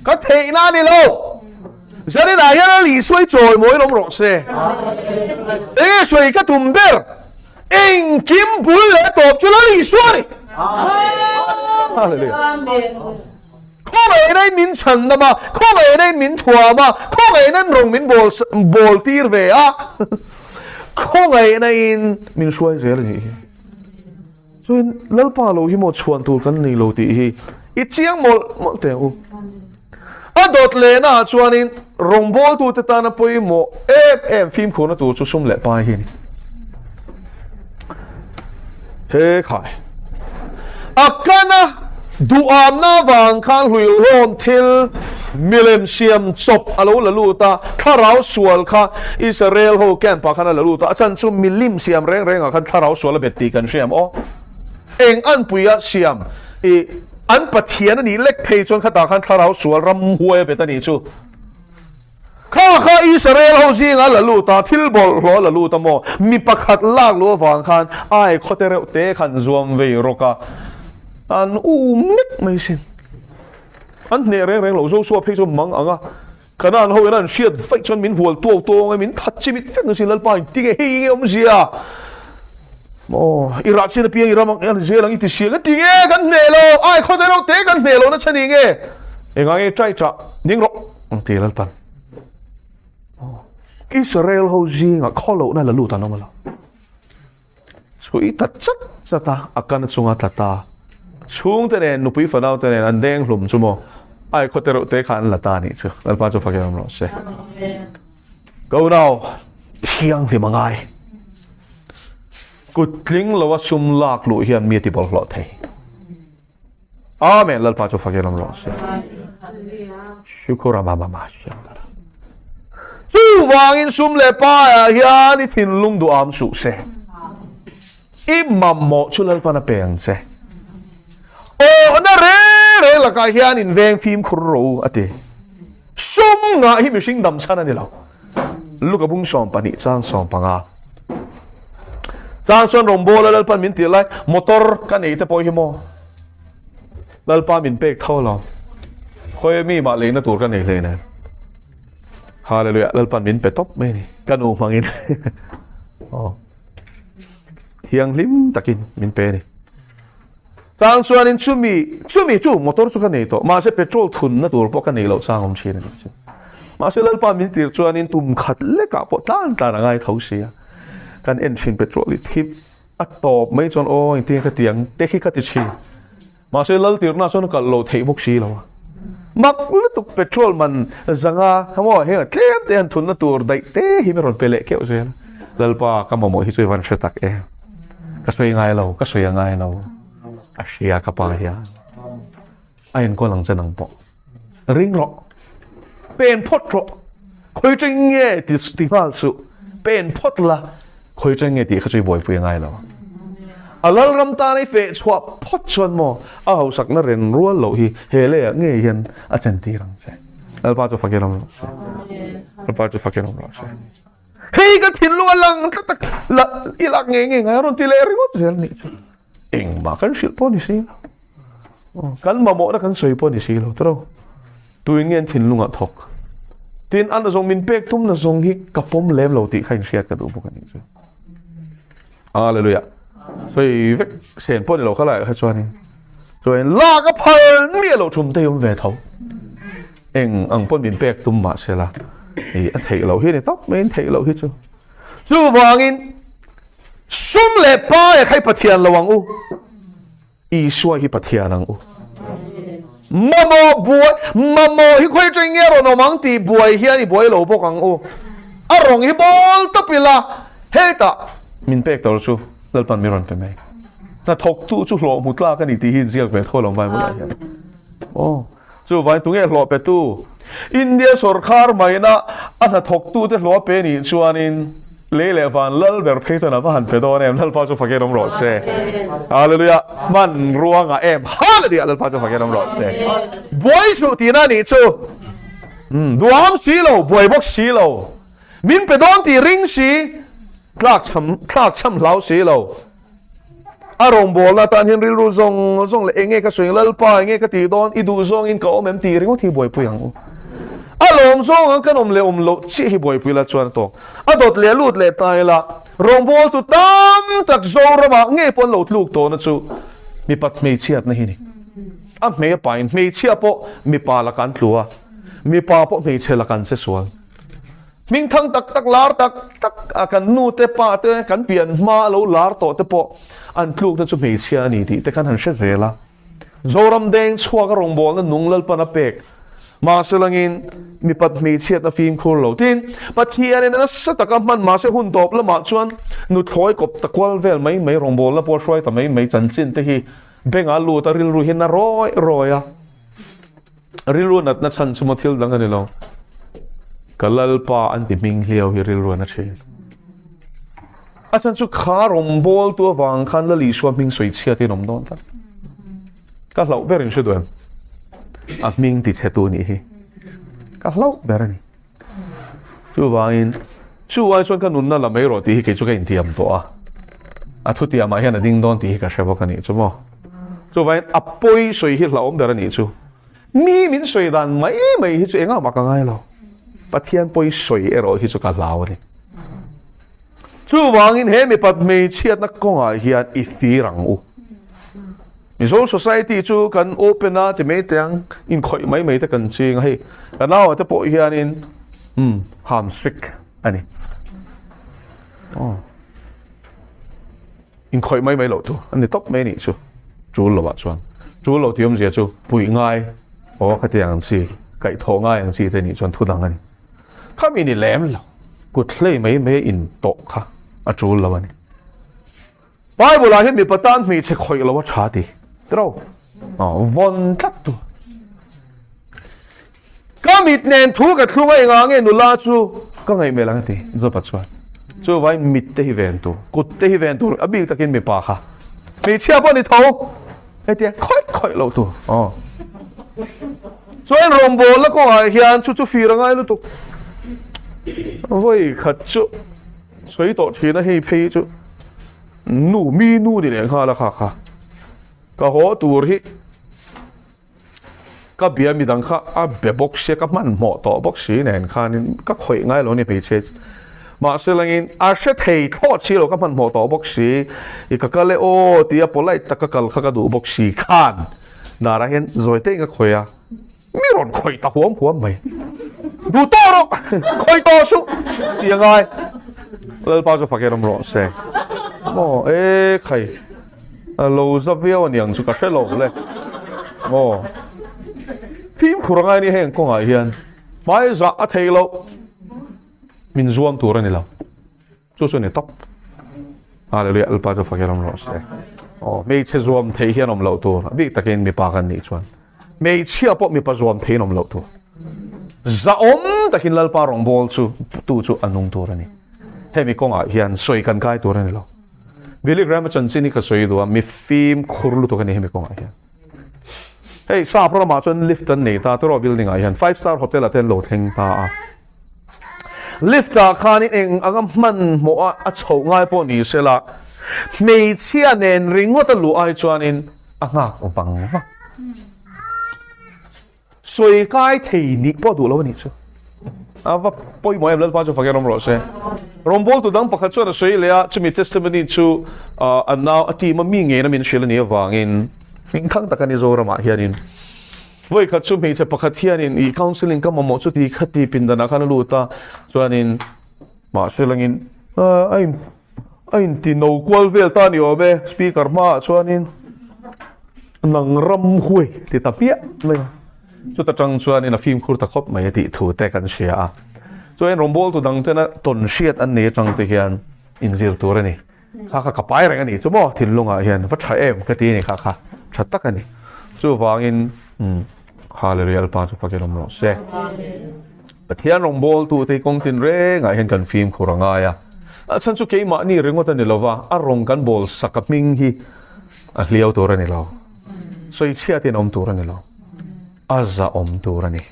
Ka theihna a ni lo. Zaninah hian a Isua i chawimawi lawm rawh se. Enge sawi ka tum ber? Engkim bul leh tawp chu Lal Isua a ni. Hallelujah. Khawngaihna in min chhandam a, khawngaihna in min thuam a, khawngaihna in rawng min bawl bawl tir ve a. Khawngaihna in min hruai zel a nih hi. Chuan Lalpa lo hi maw chhuan tur kan nei lo tih hi i chiang mawlh mawlh teh ang u. A dawt lehna ah chuanin rawngbawltute tana pawimawh em em fimkhurna tur chu sum leh pai hi a ni. He khai. A kana duhamna avang khan hluihlawm thil milem siam chawp a lo la lut a, thlarau sual kha Israel ho camp ah khan a la lut a, a chan chu milim siam reng reng ah khan thlarau sual a bet tih kan hria maw? Eng anpuia siam i an Pathian a nih lek phei chuan khatah khan thlarau sual ramhuai a bet a nih chu. Kha kha Israel ho zinga la lut a, thil bawlhhlawh a la lut a maw? Mi pakhat lak luh avang khan ai khawte reuh te khan zuam vei rawk a, an um nek mai sin. An hneh reng reng lo, Joshua phei chu mang ang a, Kanaan ho in an hriat vaih chuan min hual tuau tuau ang e, min that chimit vek ang sin Lalpa in tinge hei nge awmzia? Maw, i rah chin apiang i ram ang an zel ang i ti siang e, tinge kan hneh lo, ai khawte reuh te kan hneh lo na chhan i nge? Engah nge ṭai ṭah ning rawh ang ti Lalpan. Israel ho zingah khawlohna la lut an awm a lo. Chhui ta chat chat a, a kan chunga tla ta. Chhungte nen, nupui fanau te nen an deng hlum chu maw? Ai khawte reuh te kha an la ta anih chu. Lalpa chu fakin awm rawh se. Ka unau, thianghlim a ngai. Kut tling loa sum lak luh hian mi a ti bawlhhlawh thei. Amen. Lalpa chu fakin awm rawh se. Shukura mama ma shandara. Chuvangin sum leh paiah hian i thinlung duham suh se. I mamawh chu Lalpan a pe ang che. Awhna reng reng lakah hian in veng fimkhur rawh u a ti. Sum ngah hi mihring dam chhan a ni lo. Luka bung 12 chang 15. Chang chuan rawngbawla Lalpan min tih lai motor ka nei te pawh hi maw Lalpa min pek tho lo. Khawi mi mah leina tur ka nei hlei nen. Hallelujah Lalpan min pe tawp mai ni. Ka nu hmangin. Oh. Thianghlim takin min pe ni. Chang chuanin chumi chumi chu motor chu ka nei tawh mahse petrol thunna tur pawh ka nei loh chang awm thin a nih chu. Mahse Lalpa min tir chuanin tum khat lekah pawh tlan tlan a ngai tho si a. Kan en thin petrol hi thip a tawp mai chuan aw engtin ka ti ang te khi ka ti thin. Mahse lal tirhna chuan a kalh lo theih bawk si lo a. Mak lutuk petrol man zanga maw heng tlem te han thunna tur daih te hi min rawn pe leh keuh zel. Lalpa ka mamawh hi chu i van hre tak em. Ka sawi ngai lo, ka sawi a ngai lo. A hria ka pa hian. A enkawl ang che nang pawh. Ring rawh. Pen phawt rawh. Khawi teng nge ti ti nghal suh. Pen phawt la. Khawi teng nge tih kha chu i buaipui a ngai lo. A lalram tan i feh chhuah phawt chuan maw a hausakna ren rual loh hi he leiah ngei hian a chentir ang che. Lalpa chu fakin awm rawh se. Lalpa chu fakin awm rawh se. Hei ka thinlung a lang tlat a, la i lak ngei ngei ngai a rawn ti leh ringawt zel nih chu. Engmah kan hrilh pawh ni si lo. Kan mamawhna kan sawi pawh ni si lo tawrh. Tuin nge an thinlungah thawk? Tin, a nazawng min pek tum nazawng hi ka pawm lem lo tih kha inhriat ka duh bawk a nih chu. Hallelujah. Sawi vek sen pawh ni lo kha laiah kha chuanin. Chuanin lak a phal miah loh thum te hi awm ve tho. Eng ang pawh min pek tum mah sela, i a theih loh hi a ni tawp mai in theih loh hi chu. Chuvangin sum leh pai a khai Pathian lo ang u. Isua hi Pathian ang u. Mamawh buai, mamawh hi khawi atangin nge a rawn awm ang tih buai hian i buai lo bawk ang u. A rawng hi bawl tawp ila, hetah min pek tur chu Lalpan mi rawn pe mai. Hnathawktu chu hlawh hmu tlak a ni tih hi inziak ve tho lo Bible ah hian. Aw, chuvangin tunge hlawh petu? India sawrkhar maina a hnathawktute hlawh a pe nih chuanin Lei leh van lal ber phei chuan a va han pe dawn em, Lalpa chu fakin awm rawh se. Hallelujah. Hman ruangah em Hallelujah Lalpa chu fakin awm rawh se. Buai suh tihna a nih chu. Hmm, duam si lo, buai bawk si lo. Min pe dawn tih ring si, tlak chham, tlak chham hlau si lo. A rawngbawlna atan hian rilru zawng zawng leh enge ka sawi ang, Lalpa enge ka tih dawn, i duh zawngin ka awm em tih ringawt hi buaipui ang u. A lawm zawng ang kan awm leh awm loh chiah hi buaipui la chuan a tawk. A dawt leh a lut leh ta ila, rawngbawltu tam tak Zoramah ngei pawh an lo tluk tawhna chu mipat hmeichhiatna hi a ni. A hmei a pain hmeichhia pawh mipa lakah an tlu a, mipa pawh hmeichhe lakah an che sual. Hmingthang tak tak, lar tak tak a kan nu te pa te kan pian hma a lo lar tawh te pawh an tlukna chu hmeichhia a ni tih te khan han hre zel a. Zoram deng chhuak a rawngbawlna nung Lalpan a pek mahse langin mipat hmeichhiatna fimkhur lo. Tin, Pathianin a nasa taka hman mahse hun tawp lamah chuan nuthlawi kawp ta kual vel mai mai rawngbawlna pawh a hruai ta mai mai chanchin te hi bengah a lut a rilru hian a rawi rawi a. Rilru natna chhan chu maw thil dang a ni lo. Ka Lalpa an ti hming hliau hi rilru an a thin. A chhan chu kha rawngbawltu avang khan Lal Isua hming sawi chhiat in awm dawn tlat. Ka hlauh ber in hre duh em? A hming ti chhetu nih hi. Ka hlauh ber a ni. Chuvangin, chu ai chuan ka nunna la mai rawh tih hi kei chu ka intiam tawh a. A thutiamah hian a ding dawn tih hi ka hre bawk a nih chu maw. Chuvangin, a pawi sawi hi hlauhawm ber a nih chu. Mi min sawi dan mai mai hi chu engah mah ka ngai lo. Pathian pawi sawi erawh hi chu ka hlau a ni. Chuvangin he mipat hmeichhiatna kawngah hian i fir ang u. Mizo society chu kan open a ti mai teh ang, inkhawih mai mai te kan ching a hei. Ka naua te pawh hianin umm ham strict a ni. Aw. Inkhawih mai mai loh chu a ni tawp mai a nih chu. Tul lovah chuan. Tul lo tih awmzia chu puih ngai aw khatiang ang chi, kaihthawh ngai ang chi te nih chuan thu dang a ni. Khami ni lem lo, kut hlei mai mai a intawh kha a tul lo a ni. Bible ah hian mipa tan hmeichhe khawih lo a tha ti tiro vawn tlat tu. Ka mit nen thu ka thlung a engah nge nula chu ka ngaihmel ang a ti Jopa chuan. Chuvangin mit te hi ven tur, kut te hi ven tur a bik takin mipa kha. Hmeichhia pawh ni tho hetia khawih khawih lo tur. Aw. Chuan rawngbawlna kawngah hian chu chu fir a ngai lutuk. Vawi khat chu Sawi tawh thin a hei phei chu nu mi nu ni leh nghal a kha kha ka haw tur hi ka bia midang kha a be bawk sia ka hmanhmawh tawh bawk si nen khanin ka khawih ngai lo ni hmeichhe mahse langin a hre thei thlawt si lo ka hmanhmawh tawh bawk si i ka kal e aw tia polite taka kal kha ka duh bawk si khan darah hian zawi te in ka khawih a. Mi rawn khawih ta huam huam mai. Duh tawh rawh, khawih tawh suh tih a ngai. Lalpa chu fakin awm rawh se. Maw e khai, a lo za viau aniang chu ka hre lo le. Aw. Fimkhur a ngai a ni heng kawngah hian. Hmai zah a thei loh. Min zuam tur a ni lo. Chu chu a ni tawp. Hallelujah, Lalpa chu fak hian awm rawh se. Aw, hmeichhe zuam thei hian awm loh tur. A bik takin mipa kan nih chuan. Hmeichhia pawh mipa zuam theiin awm loh tur. Zahawm takin Lalpa rawngbâwl chu tu chu a nung tur a ni. Hemi kawngah hian sawi kan kai tur a ni lo. Billy Graham-a chanchin hi ka sawi duh a, mi fimkhur lutuk a ni hemi kawngah hian. Hei sap ramah chuan lift an nei ta tawrh building ah hian five star hotel ah te an lo thleng ta a. Lift ah khanin eng anga hmanhmawh a a chhoh ngai pawh ni sela hmeichhia nen ringawt a luh ai chuanin a nghak vang vang. Sawi kai thei nih pawh duh lo a nih chu. A va pawimawh em Lalpa chu fak hian awm rawh se. Rawngbawltu dang pakhat chuan a sawi leh a, chumi testimony chu a nau a team a mi ngeiin a min hrilh a nih avangin hmingthang tak a ni Zoramah hianin vawi khat chu hmeichhe pakhat hianin ih counselling ka mamawh chu ti kha ti pindanah khan a lut a chuanin mahse langin a in a inti no kual vel ta a ni awm e speaker hmaah chuanin nang ram huai ti ta hmiah mai a chuta tang chuanin a fimkhur ta khawp mai a tih thu te kan hria a chuan rawngbawltu dang tena tawn hriat an nei atang te hian inzir tur a ni kha kha ka pai reng a ni chu maw thinlungah hian va tha em ka ti a ni kha kha tha tak a ni chuvangin umm Hallelujah Lalpa chu fakin awm rawh se. Pathian rawngbawltu te hi kawng tin rengah hian kan fimkhur a ngai a. A chhan chu keimahni ringawt a ni lo va, a rawng kan bawl sak a hming hi a hliau tur a ni lo. Sawichhiatin a awm tur a ni lo. A zahawm tur a ni.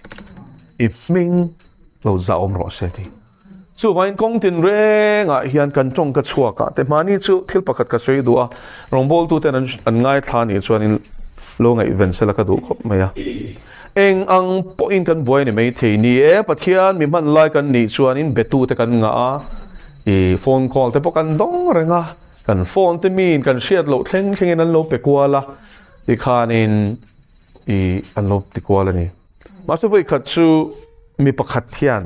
I hming lo zahawm rawh se tih. Chuvangin kawng tin rengah hian kan tawngka chhuak ah te hmani chu thil pakhat ka sawi duh a, rawngbawltu ten an ngaithla anih chuanin lo ngaihven sela ka duh khawp mai a. Eng ang pawhin kan buai a ni maithei ni e, Pathian mi hman lai kan nih chuanin betu te kan ngah a, ih phone call te pawh kan dawng reng a, kan phone te miin kan hriat loh thleng thlengin an lo pe kual a, tikhanin ih an lo ti kual a ni. Mahse vawi khat chu mi pakhat hian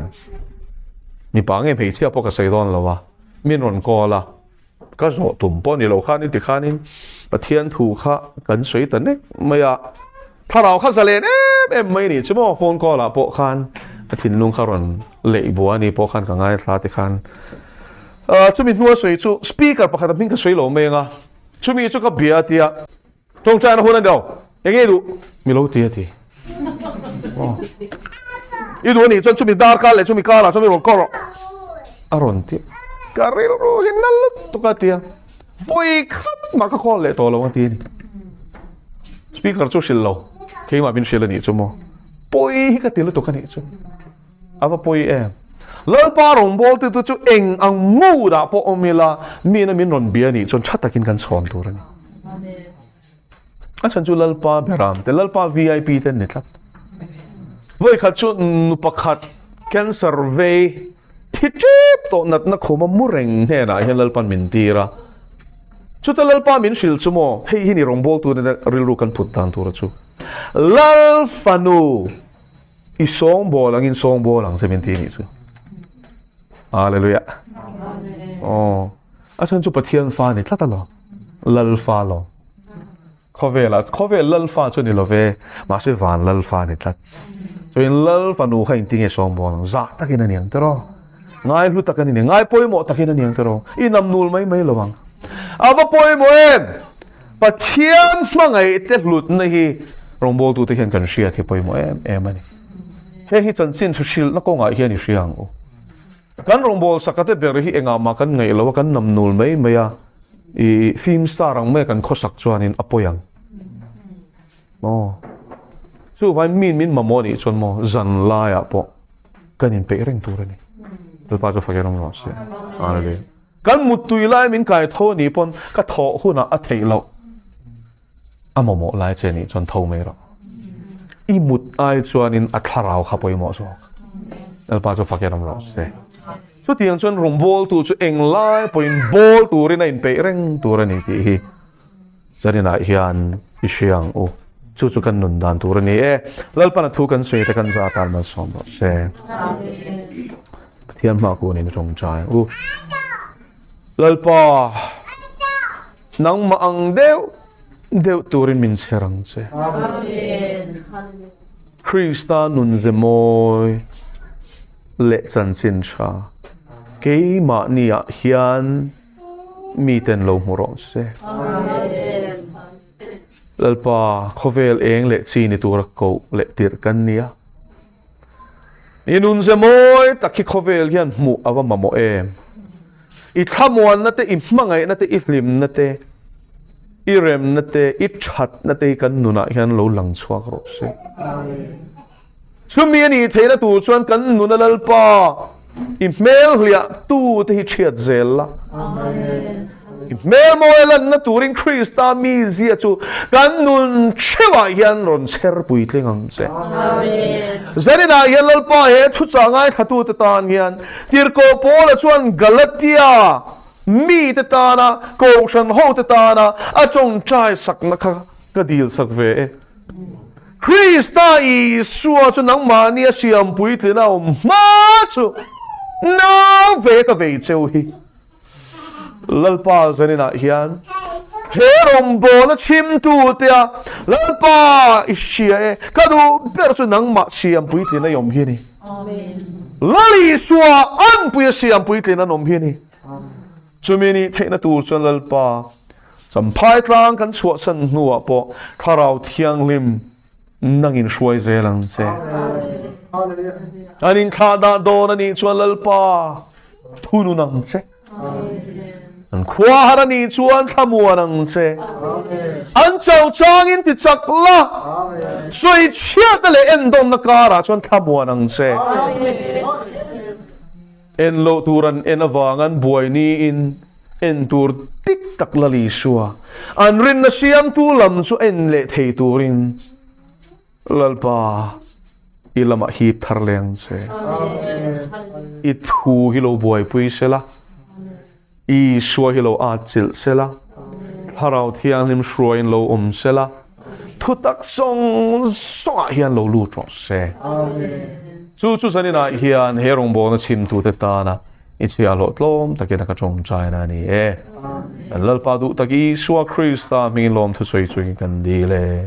mipa nge hmeichhia pawh ka sawi dawn lo a, min rawn call a, ka zawh tum pawh ni lo khan i ti khanin Pathian thu kha kan sawi ta nek mai a, thlarau kha zalen em em mai ni chu maw phone call ah pawh khan a thinlung kha rawn leih bua a ni pawh khan ka ngaithla ti khan chumi hnua sawi chu speaker pakhat a hming ka sawi lo mai ang a, chumi chu ka bia a tia. Tawngtaina hun a ni lo. Eng nge duh? Mi lo ti a ti. Aw. I duh a nih chuan chumi dar kar leh chumi karah chuan mi rawn kawr rawh. A rawn ti. Ka rilru hi na lutuk a ti a. Vawi khat mah ka call leh tawh lo a ti a ni. Speaker chu hrilh lo. Keimah min hrilh a nih chu maw. Pawi hi ka ti lutuk a nih chu. A va pawi em? Lalpa rawngbawltu te chu eng ang mood ah pawh awm ila, miin a min rawn bia nih chuan tha takin kan chhawn tur a ni. A chhan chu Lalpa beram te, Lalpa VIP te an ni tlat. Vawi khat chu nu pakhat cancer vei thi tep tawh natna khuma mu reng hnenah hian Lalpa'n min tir a. Chuta Lalpa min hrilh chu maw, hei hi ni rawngbawltu te rilru kan put dan tura chu. Lal fanu I sawngbawl angin sawngbawl ang che min ti nih chu. Hallelujah. Aw. A chhan chu Pathian fa ni tlat alawm. Lal fa lawm. Khawvela khawvel lal fa chu ni love mahse van lal fa ni tlat. Chuin lal fanu kha inti nge sawngbawl ang zah takin a niang tiraw. Ngai hlu tak a ni ngai pawimawh takin a niang tiraw. I nam nul mai mai lo ang. A va pawimawh em! Pathian hmangaih te hlutna hi rawngbawltute hian kan hriat hi pawimawh em em a ni. Heng hi chanchin thu hrilhna kawngah hian i hria ang u. Kan rawngbâwl saka te ber hi engah mah kan ngaih lo a, kan nam nul mai mai a, i film star ang maia kan khawsak chuanin a pawi ang. Maw? Chuvangin min min mamawh anih chuan maw zan laiah pawh kan inpeih reng tur a ni. Lalpa chu fakin awm rawh se. Hallelujah. Kan muttui lai min kai tho anih pawn ka thawh hunah a theih loh. A mamawh lai che anih chuan tho mai rawh. I mut ai chuanin a thlarau kha pawimawh zawk. Lalpa chu fakin awm rawh se. Chutiang chuan rawngbawltu chu englai pawhin bawl turin a inpeih reng tur a ni tih hi Zaninah hian i hria ang u. Chu chu kan nun dan tur a ni e. Lalpan a thu kan sawi te kan za tan malsawm rawh se. Pathian hma kunin i tawngtai ang u. Lalpa, nangmah ang deuh. deuh turin min chher ang che. Krista nunze mawi leh chanchin tha keimahniah hian miten lo hmu rawh se. Lalpa, khawvel eng leh chi ni tura koh leh tirh kan nia. I nunze mawi tak hi khawvel hian hmuh a va mamawh em? I thlamuanna te, i hmangaihna te, i hlimna te, i remna te, i thatna te hi kan nunah hian lo lang chhuak rawh se. Chumi a nih theihna tur chuan kan nuna Lalpa i hmel hliah tu te hi thiat zel la. I hmel mawi lanna turin Krista mizia chu kan nun theuhah hian rawn chher puitling ang che. Zaninah hian Lalpa he thuchah ngaithlatute tan hian Tirhkoh Paula chuan Galatia mite tana, Kohhran hote tana a tawngtai sakna kha ka dilsak ve e. Krista Isua chu nangmahni a siam puitlin a awm hma chu nau ve ka vei cheu hi. Lalpa zaninah hian he rawngbawlna chhimtutea Lalpa i hria e, ka duh ber chu nangmah siam puitlin a i awm hi a ni. Lal Isua anpuia siam puitlin an awm hi a ni. Chumi nih theihna tur chuan Lalpa Champhai tlang kan chhuahsan hnuah pawh Thlarau Thianghlim nangin hruai zel ang che. An inthlahdah dawn a nih chuan Lalpa thunun ang che. An khua har a nih chuan thlamuan ang che. An cho changin ti chak la, sawi chhiatna leh endawnna karah chuan thlamuan ang che. En loh tur an en avang an buai niin en tur dik tak Lal Isua an rinna siamtu lam chu en leh thei turin Lalpa i lamah hip thar leh ang che. I thu hi lo buaipui sela, Isua hi lo atchilh sela, Thlarau Thianghlim hruaiin lo awm sela, thutak zawng zawngah hian lo lut rawh se. Chu chu zaninah hian he rawngbawlna chhimtute tana i chhiahhlawh tlawm takin a ka tawngtaina a ni e. Kan Lalpa duh tak Isua Krista hmingin lawmthu sawi chungin kan dil e.